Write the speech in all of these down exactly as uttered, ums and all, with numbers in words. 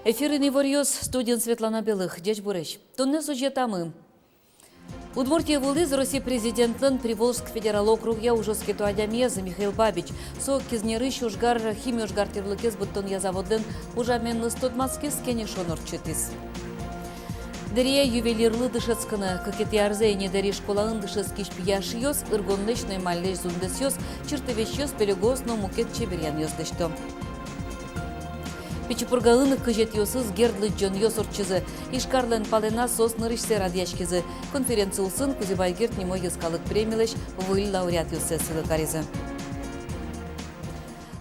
Эфирын иворъёс, студиын Светлана Белых. Ӟечбуресь! Туннэ сюжетамы. Удмуртие вуылӥз Россия президентлэн Приволжск федерал округъя ужъёс кето адямиез Михаил Бабич. Со Кизнерысь ожгар, химиожгар тӥрлыкез быдтонъя заводлэн ужаменыз тодматскиз, кенешон ортчытӥз. Дыръя ювелирлы дышетскыны. Кыкетӥ арзэ ини Дэри школаын дышетскись пияшъёс ыргонлэсь но эмальлэсь зундэсъёс, чыртывесьёс, пелегоос но мукет чеберъянъёс лэсьто. Пичи Пургаын кызетъёсыз Герд лыдӟонъёс ортчизы. Ижкарлэн палэназ соос нырысьсэ радъяськизы. Конференци улсын Кузебай Герд нимо йӧскалык премилэсь выль лауреатъёссэ сӥлы каризы.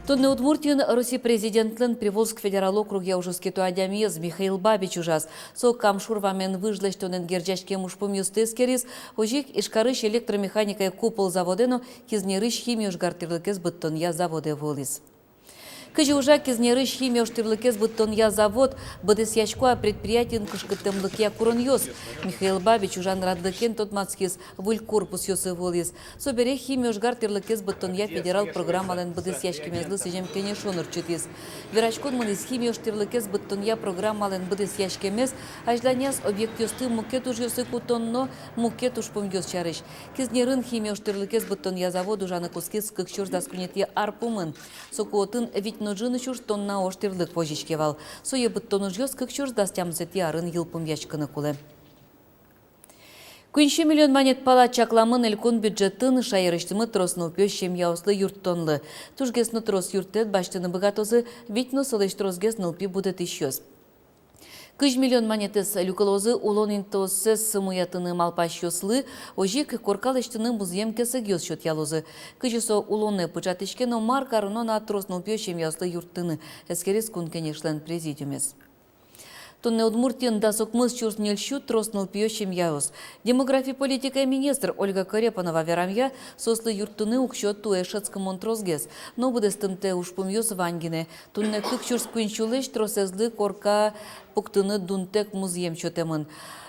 Туннэ Удмуртиын Россия президентлэн Приволжск федерал округъя ужъёс кето адямиез Михаил Бабич ужаз. Со Кам шур вамен выж лэсьтонэн герӟаськем ужпумъёсты эскериз. Озьы ик Ижкарысь электромеханикая «Купол» заводэ но Кизнерысь химиожгар тӥрлыкез быдтонъя заводэ вуылӥз. Кызьы ужа Кизнерысь химиож тӥрлыкез быдтонъя завод, быдэсъясько-а предприятиын кышкыттэмлыкъя куронъёс? Михаил Бабич ужан радлыкен тодматскиз, выль корпусъёсы вуылӥз. Собере химиожгар тӥрлыкез быдтонъя федерал программалэн быдэсъяськемезлы сӥзем кенешон ортчытӥз. Вераськон мынӥз химиож тӥрлыкез быдтонъя программалэн быдэсъяськемез, азьланяз объектъёсты мукет ужъёсы кутон но мукет ужпумъёс сярысь. Кизнерын химиож тӥрлыкез быдтонъя завод ужаны кутскиз кык сюрс дас куинетӥ ар пумын. Соку отын вить но ӝыны сюрс тонна ож тӥрлык возиське вал. Сое быдтон ужъёс кык сюрс дас тямысэтӥ арын йылпумъяськыны кулэ. Куинь сю миллион манет пала чакламын элькун бюджетын шаерысьтымы трос нылпиё семьяослы юрттонлы. Тужгес но трос юрттэт басьтыны быгатозы вить но солэсь тросгес нылпи будэтӥсьёс. Кызь миллион манетэз люкылозы улон интыоссэс муятыны малпасьёслы, озьы ик корка лэсьтыны музъем кесэгъёс сётъялозы. Кызьы со улонэ пыӵатӥське но мар кароно на трос нылпиё семьяослы юрттыны, эскериз Кун Кенешлэн президиумез. Туннэ Удмуртиын дас укмыс сюрс ньыль сю трос нылпиё семьяос. Демографи политикая министр Ольга Корепанова верамъя, соослы юрттыны уксё туэ шӧдскымон тросгес. Но быдэстымтэ ужпумъёс вань гинэ. Туннэ кык сюрс куинь сюлэсь тросэзлы корка пуктыны дунтэк музъем сётэмын.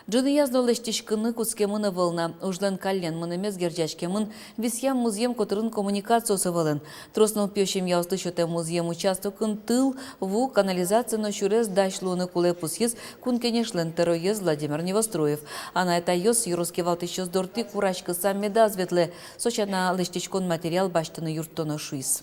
Ӝыныяз но лэсьтӥськыны кутскемын ӧвӧл на. Ужлэн каллен мынэмез герӟаськемын висъям музъем котырын коммуникациос ӧвӧлэн. Трос нылпиё семьяослы сётэм музъем участокын тыл, ву, канализация но сюрес дась луыны кулэ, пусйиз Кун Кенешлэн тӧроез Владимир Невоструев. Анай-атайёс ёрос кивалтӥсьёс дортӥ кураськыса медаз ветлэ. Со сяна лэсьтӥськон материал басьтыны юрттоно, шуиз.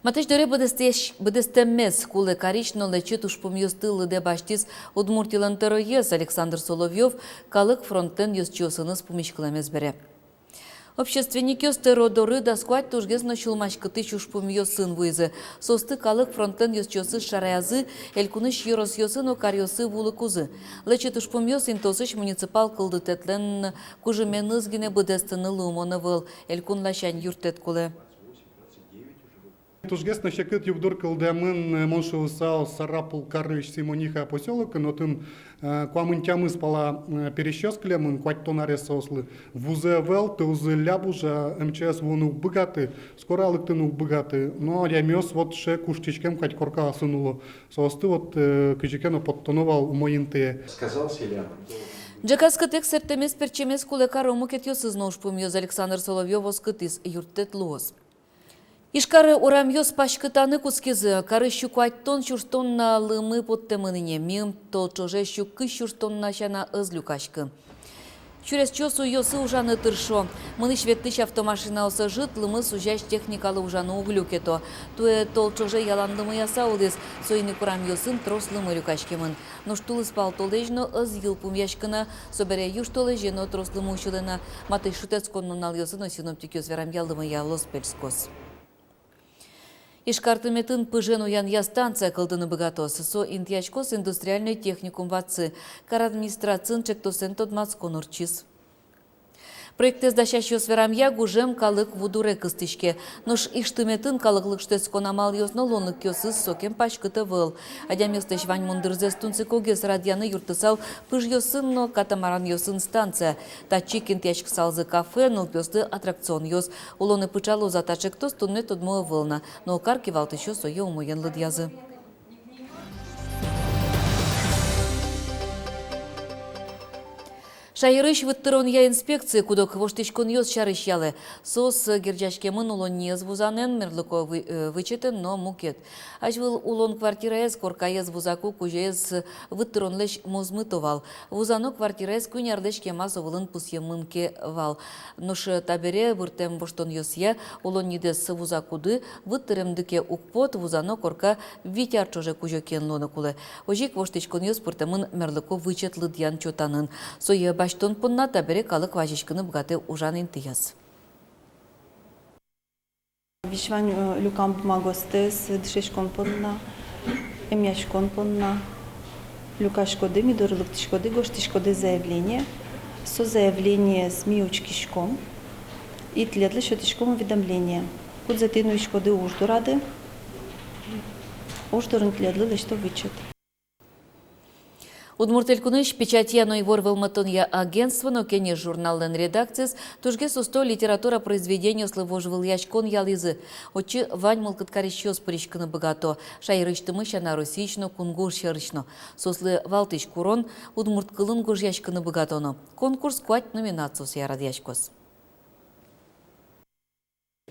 Матысь дыре быдэстэсь-, быдэстэмез кулэ карись но лэчыт ужпумъёсты лыдэ басьтӥз Удмуртилэн тӧроез Александр Соловьёв Калык фронтлэн ёзчиосыныз пумиськылэмез бере. Общественникъёс тӧро доры дас куать тужгес но сюлмаськытӥсь ужпумъёсын вуизы. Соосты Калык фронтлэн ёзчиосыз шараязы элькунысь ёросъёсы но каръёсы вуылыкузы. Лэчыт ужпумъёс интыосысь муниципал кылдытэтлэн кужыменыз гинэ быдэстыны луымон ӧвӧл, элькун ласянь юрттэт кулэ. Тужгес но секыт югдур кылдэмын, э, мон шуысал, Сарапул карысь Симониха посёлокын, отын, э, куамын тямыс пала, э, пересьёс кылемын, куатьтон арес соослы. Вузы ӧвӧл, тылзы ляб ужа, МЧС вуыны уг быгаты, скорая лыктыны уг быгаты. Но адямиос вот сыӵе куштӥськем кадь коркаосын уло. Соосты вот, э, кызьы ке но поттоно вал умой интые. Сказал селянам. Ӝегатскытэк сэрттэмез-пертчемез кулэ каро мукетъёсыз но ужпумъёс. Александр Соловьёв оскытӥз: юрттэт луоз. Ижкаре урамъёс паськытаны кутскизы. Карысь сю куатьтон сюрс тонна лымы поттэмын ини. Миым тол ӵоже сю кызь сюрс тонна сяна ӧз люкаськы. Сюресчиос уйёсы ужаны тыршо. Мынӥсь-ветлӥсь автомашинаос ӧжыт, лымы сузясь техникалы ужаны уг люкето. Туэ тол ӵоже ялан лымыяса улӥз, соин ик урамъёсын трос лымы люкаськемын. Нош тулыспал толэзь но ӧз йылпумъяськы на, собере южтолэзе но трос лымы усьылэ на. Матысь шутэтскон нуналъёсы но синоптикъёс верамъя лымыя лос пельскоз. Ижкар тыметын пыжен уянъя станция кылдыны быгатоз. Со интыяськоз индустриальной техникум вадьсы. Кар администрациын ӵектосэн тодматскон ортчиз. Проектэз дасясьёс верамъя, гужем калык ву дуре кыстӥське. Нош Иж тыметын калыклы шутэтскон амалъёс но луонлыкъёсыз сокем паськыт ӧвӧл. Адямиослэсь ваньмон дырзэс тунсыкогес радъяны юрттысал пыжъёсын но катамаранъёсын станция. Татчы ик интыяськысалзы кафе, нылпиослы аттракционъёс. Улонэ пыӵалоз-а та ӵектос, туннэ тодмо ӧвӧл на, но кар кивалтӥсьёс сое умоен лыдъязы. Шаерысь выт тыронъя инспекци куд-ог воштӥськонъёс сярысь ялэ. Соос герӟаськемын улонниез вузанэн, мерлыко вы-, э, вычетэн но мукет. Азьвыл улон квартираез коркаез вузаку кузёез выт тыронлэсь мозмыто вал. Вузано квартираез куинь арлэсь кема со вылын пусъемын ке вал. Нош табере пыртэм воштонъёсъя улоннидэс вузакуды выт тыремды ке уг поты, вузано корка вить ар ӵоже кузёкен луыны кулэ. Озьы ик воштӥськонъёс пыртэмын мерлыко вычет лыдъян-чотанын. Сое басьтон понна табере калык вазиськыны быгатэ ужан интыяз. Визь вань, э, люкам бумагаостэс дышетскон понна, эмъяськон понна. Люкаськоды, ми доры лыктӥськоды, гожтӥськоды заявление. Со заявлениез ми учкиськом и тӥледлы сётӥськом уведомление. Кудзэ тӥ нуиськоды уж дорады, уж дорын тӥледлы лэсьто вычет. Удмурт Элькунысь печатья но ивор вӧлмытонъя агентство но «Кенеш» журналлэн редакциез тужгес усто литература произведениослы вожвылъяськон ялӥзы. Отчы вань мылкыд карисьёс пыриськыны быгато. Шаерысьтымы сяна, Россиысь но, кунгож сьӧрысь но. Соослы валтӥсь курон: удмурт кылын гожъяськыны быгатоно. Конкурс куать номинациосъя радъяськоз.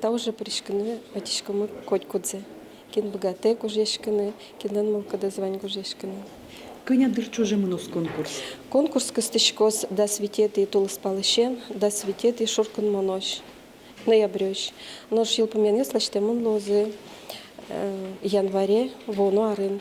Та уже пыриськыны ӧтиськомы котькудзэ. Кин быгатэ гожъяськыны, кинлэн мылкыдыз вань гожъяськыны. Кӧня дыр ӵоже мыноз конкурс? Конкурс кыстӥськоз дас витетӥ тулыспалысен дас витетӥ шуркынмонозь, ноябрёзь. Нош йылпумъянъёс лэсьтэмын луозы, э, январе, вуоно арын.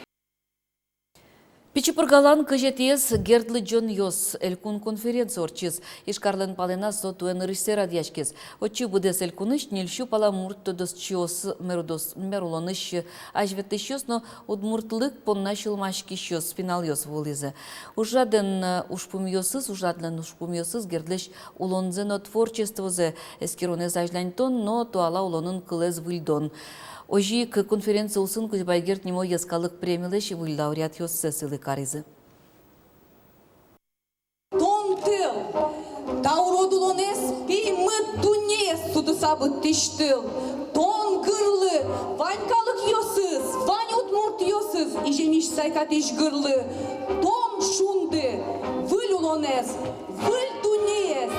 Пичи Пургалэн кызетӥез «Герд лыдӟонъёс» элькун конференция ортчиз. Ижкарлэн палэназ со туэ нырысьсэ радъяськиз. Отчы быдэс элькунысь ньыль сю пала мурт тодосчиос, мерудос-, мерулонысь азьветлӥсьёс но удмуртлык понна сюлмаськисьёс, пиналъёс вуылӥзы. Ужрадлэн, э, ужпумъёсыз, ужрадлэн ужпумъёсыз Гердлэсь улонзэ но творчествозэ эскеронэз азьланьтон но туала улонын кылэз выльдон. Озьы ик конференция улсын Кузебай Герд нимо йӧскалык премилэсь выль лауреатъёссэ сӥлы каризы. Тон тыл, та урод улонэз, пеймыт дуннеез судыса быдтӥсь тыл. Тон гырлы вань калыкъёсыз, вань удмуртъёсыз иземысь сайкатӥсь гырлы. Тон шунды выль улонэз, выль дуннеез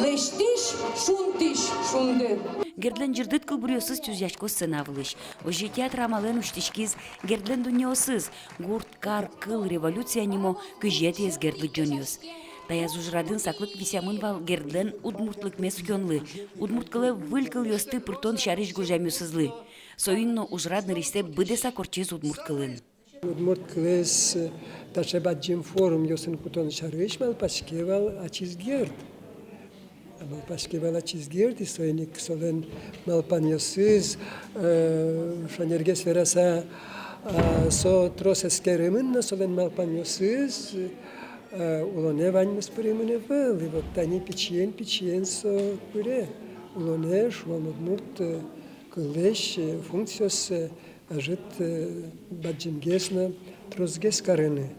лэсьтӥсь, шунтӥсь шунды. Гердлэн ӟырдыт кылбуръёсыз чузъясько сцена вылысь. Озьы театр амалэн усьтӥськиз Гердлэн дуннеосыз, «Гурт, кар, кыл, революция» нимо кызетӥез Герд лыдӟонъёс. Таяз ужрадын саклык висъямын вал Гердлэн удмуртлыкмес утёнлы, удмурт кылэ выль кылъёсты пыртон сярысь гожъямъёсызлы. Соин но ужрад нырысьсэ быдэсак ортчиз удмурт кылын. Удмурт кылэз, э, таӵе бадӟым форумъёсын кутон сярысь малпаське вал ачиз Герд. А малпаське вал ачиз Герд, и соин ик солэн малпанъёсыз, э, шонергес вераса, а, со трос эскеремын но, солэн малпанъёсыз, э, улонэ ваньмыз пыремын ӧвӧл. И вот тани пичиен-пичиен со пыре улонэ, шуом, удмурт, э, кыллэсь, э, функциоссэ, э, ӧжыт, э, бадӟымгес но тросгес карыны.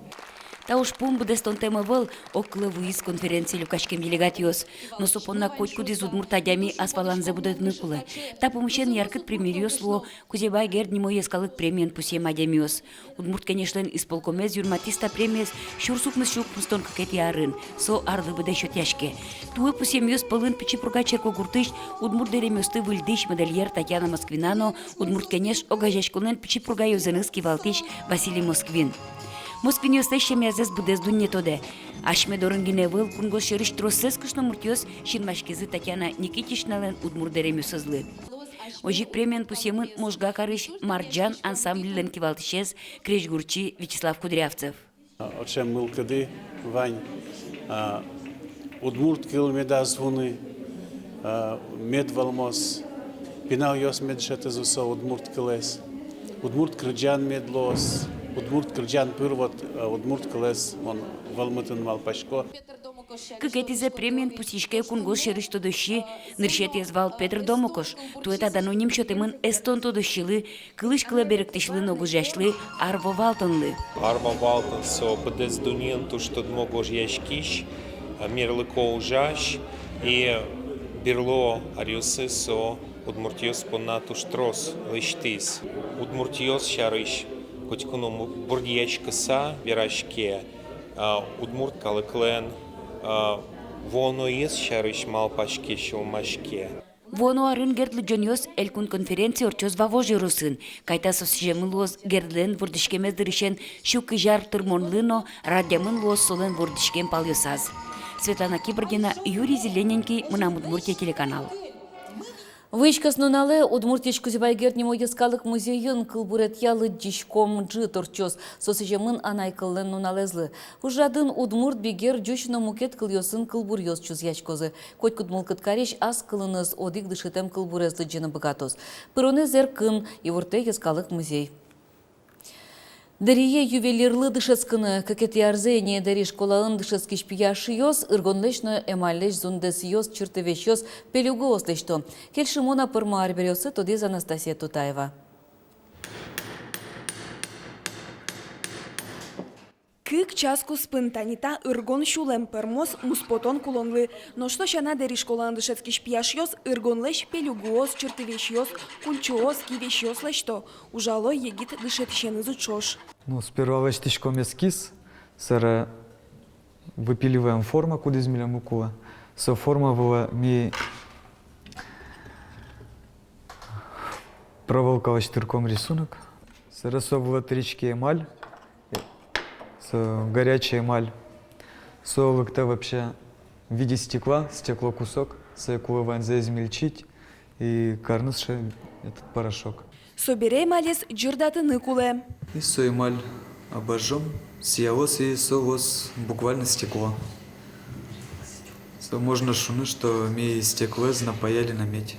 Та ужпум быдэстонтэм ӧвӧл, огкылэ вуиз конференцие люкаськем делегатъёс. Но со понна котькудӥз удмурт адями ас валанзэ будэтыны кулэ. Та пумысен яркыт примеръёс луо Кузебай Герд нимо йӧскалык премиен пусъем адямиос. Удмурт Кенешлэн исполкомез юрматӥз та премиез сюрс укмыс сю укмыстон кыкетӥ арын. Со арлы быдэ сётъяське. Туэ пусъемъёс пӧлын Пичи Пурга черкогуртысь удмурт дэремъёсты выльдӥсь модельер Татьяна Москвина но Удмурт Кенеш огазеяськонлэн Пичи Пурга ёзэныз кивалтӥсь Василий Москвин. Москвинъёслэсь семьязэс быдэс дунне тодэ. Асьме дорын гинэ ӧвӧл, кунгож сьӧрысь тросэз кышномуртъёс синмаськизы Татьяна Никитичналэн удмурт дэремъёсызлы. Озьы ик премиен пусъемын Можга карысь «Марӟан» ансамбльлэн кивалтӥсез, крезьгурчи Вячеслав Кудрявцев. Ошем мылкыды вань, а, удмурт кыл медаз вуны, а, мед вӧлмоз пиналъёс, мед дышетозы со удмурт кылэз, удмурт кырӟан мед луоз, удмурт кырӟан пыр вот, а, удмурт кылэз мон вӧлмытыны малпасько. Кыкетӥзэ премиен пусйиське кунгож сьӧрысь тодосчи, нырысетӥез вал Петр Домокош, туэ та дано ним сётэмын эстон тодосчилы, кылысь кылэ берыктӥсьлы но гожъясьлы Арво Валтонлы. Арво Валтон со быдэс дуннеын туж тодмо гожъяськись, мерлыко ужась, и берло аръёсы со удмуртъёс понна туж трос лэсьтӥз. Удмуртъёс сярысь котьку но му-, бурдъяськыса вераське, а, удмурт калыклэн А, вуоноез сярысь малпаське, сюлмаське. Вуоно арын Герд лыдӟонъёс элькун конференция ортчоз Вавож ёросын. Кайта со сӥземын луоз Гердлэн вордӥськемез дырысен сю кызь ар тырмонлы но радъямын луоз солэн вордӥськем палъёсаз. Светлана Кибардина, Юрий Зелененький, «Мынам Удмуртие» телеканал. Вуиськись нуналэ Удмуртиысь Кузебай Герд нимо йӧскалык музейын кылбуретъя лыдӟиськом ӝыт ортчоз. Со сӥземын анай кыллэн нуналэзлы. Ужрадын удмурт, бигер, ӟуч но мукет кылъёсын кылбуръёс чузъяськозы. Котькуд мылкыд карись ас кылыныз одӥг дышетэм кылбурез лыдӟыны быгатоз. Пыронэз эркын, ивортэ йӧскалык музей. Дэрие ювелирлы дышетскыны. Кыкетӥ арзэ ини Дэри школаын дышетскись пияшъёс ыргонлэсь но эмальлэсь зундэсъёс, чыртывесьёс, пелюгыос лэсьто. Кельшымон-а, пӧрмо арбериосы, тодӥз Анастасия Тутаева. Кык час куспын тани та ыргон сюлэм пӧрмоз муспотон кулонлы. Нош со сяна Дэри школаын дышетскись пияшъёс ыргонлэсь пелюгыос, чыртывесьёс, кульчоос, кивесьёс лэсьто. Ужало егит дышетӥсенызы ӵош. Ну, сперва лэсьтӥськом эскиз, собере выпиливаем форма, кудӥз милемлы кулэ. Со форма вылэ ми проволокалэсь тырком рисунок. Собере со вылэ тыриське эмаль, со горячая эмаль. Со лыктэ вообще в виде стекла, стеклокусок. Сое кулэ ваньзэ измельчить и карыны сыӵе этот порошок. Собере эмалез ӟырдатыны кулэ. И со эмаль обожжём, сиялоз, и со луоз буквально стекло. Со можно шуыны, что ми стеклоез напаяли на медь.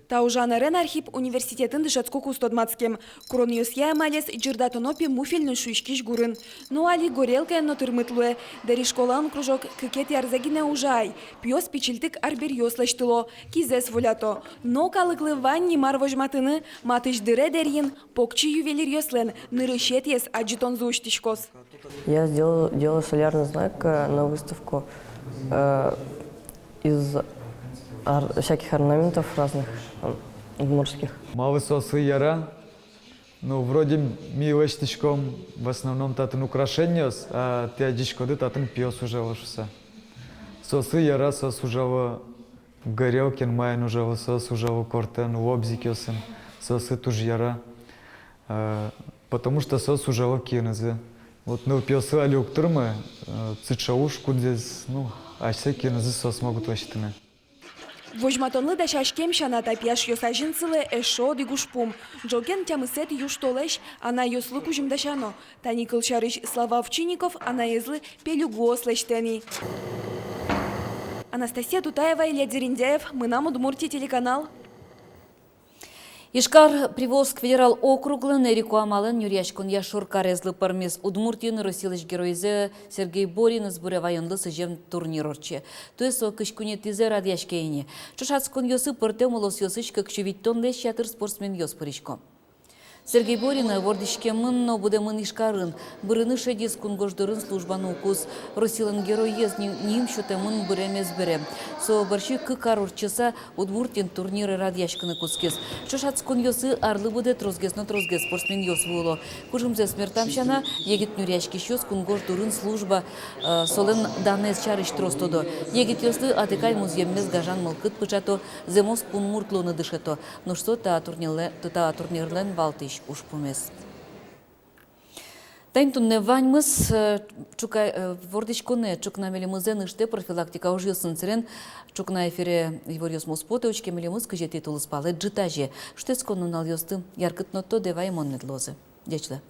Та ужан ӧрен Архип университетын дышетскыкуз тодматскем. Куронъёсъя эмалез ӟырдатоно, пе, муфельной шуиськись гурын. Но али горелкаен но тырмыт луэ. Дэри школаын кружок кыкетӥ арзэ гинэ ужа ай. Пиос пичильтык арбериос лэсьтыло, кизэс волято. Но калыклы вань ни мар возьматыны. Матысь дыре Дэриын покчи ювелиръёслэн нырысетӥез адӟытонзы усьтӥськоз. Я сделал, делал солярный знак, э, на выставку, э, из ор-, всяких орнаментов разных, м, удмуртских. Малы соослы яра? Ну, вроде ми лэсьтӥськом в основном татын украшениос, а тӥ адӟиськоды, татын пиос ужало шуыса. Соослы яра, соос ужало горелкаен, маин ужало, соос ужало кортэн, лобзикъёсын, соослы туж яра. Э, потому что соос ужало киынызы. Вот нылпиослы али уг тырмы, э, сыӵе уж, кудзэ, ну, асьсэ киынызы соос могут лэсьтыны. Возьматонлы дасяськем сяна, та пияшъёс азьын сылэ эшшо одӥг ужпум. Ӝоген тямысэтӥ южтолэзь анайёслы кузьым дасяно. Тани, кылсярысь, Слава Овчинников анаезлы пелюгыос лэсьтэ ни. Анастасия Тутаева, Илья Дерендяев, «Мынам Удмуртие» телеканал. Ижкар-Приволжск федерал округлэн эрико амалэн нюръяськонъя шоркарезлы пӧрмиз. Удмуртиын Россилэсь Геройзэ Сергей Боринэз буре ваёнлы сӥзем турнир ортче. Туэ со кызь куинетӥзэ радъяське ини. Ӵошатсконъёсы пӧртэм улосъёсысь кык сю витьтонлэсь ятыр спортсменъёс пырисько. Сергей Борин вордӥськемын но будэмын Ижкарын. Бырыны шедиз, кунгож дурын службаны уг куз. Россилэн Героез ни-, ним сётэмын быремез бере. Со бӧрсьы кык ар ортчыса Удмуртиын турнир радъяськыны кутскиз. Ӵошатсконъёсы арлы быдэ тросгес но тросгес спортсменъёс вуыло. Кужымзэс мертам сяна, егит нюръяськисьёс кунгож дурын служба, э, солэн данэз сярысь трос тодо. Егитъёслы атыкай музъеммес гажан мылкыд пыӵато, зэмос пунмурт луыны дышето. Нош со та турнирлэ-, та турнирлэн валтӥсь ужпумез. Таин туннэ ваньмыз. Э, ӵука-, э, вордӥськонэ ӵукна милемызэ ыштэ профилактика ужъёсын. Сэрен ӵукна эфире иворъёсмы потэ, учке милемыз кызетӥ тулыспалэ ӝытазе. Шутэтскон нуналъёсты яркыт но тодэ ваемон мед луозы. Ӟеч луэ.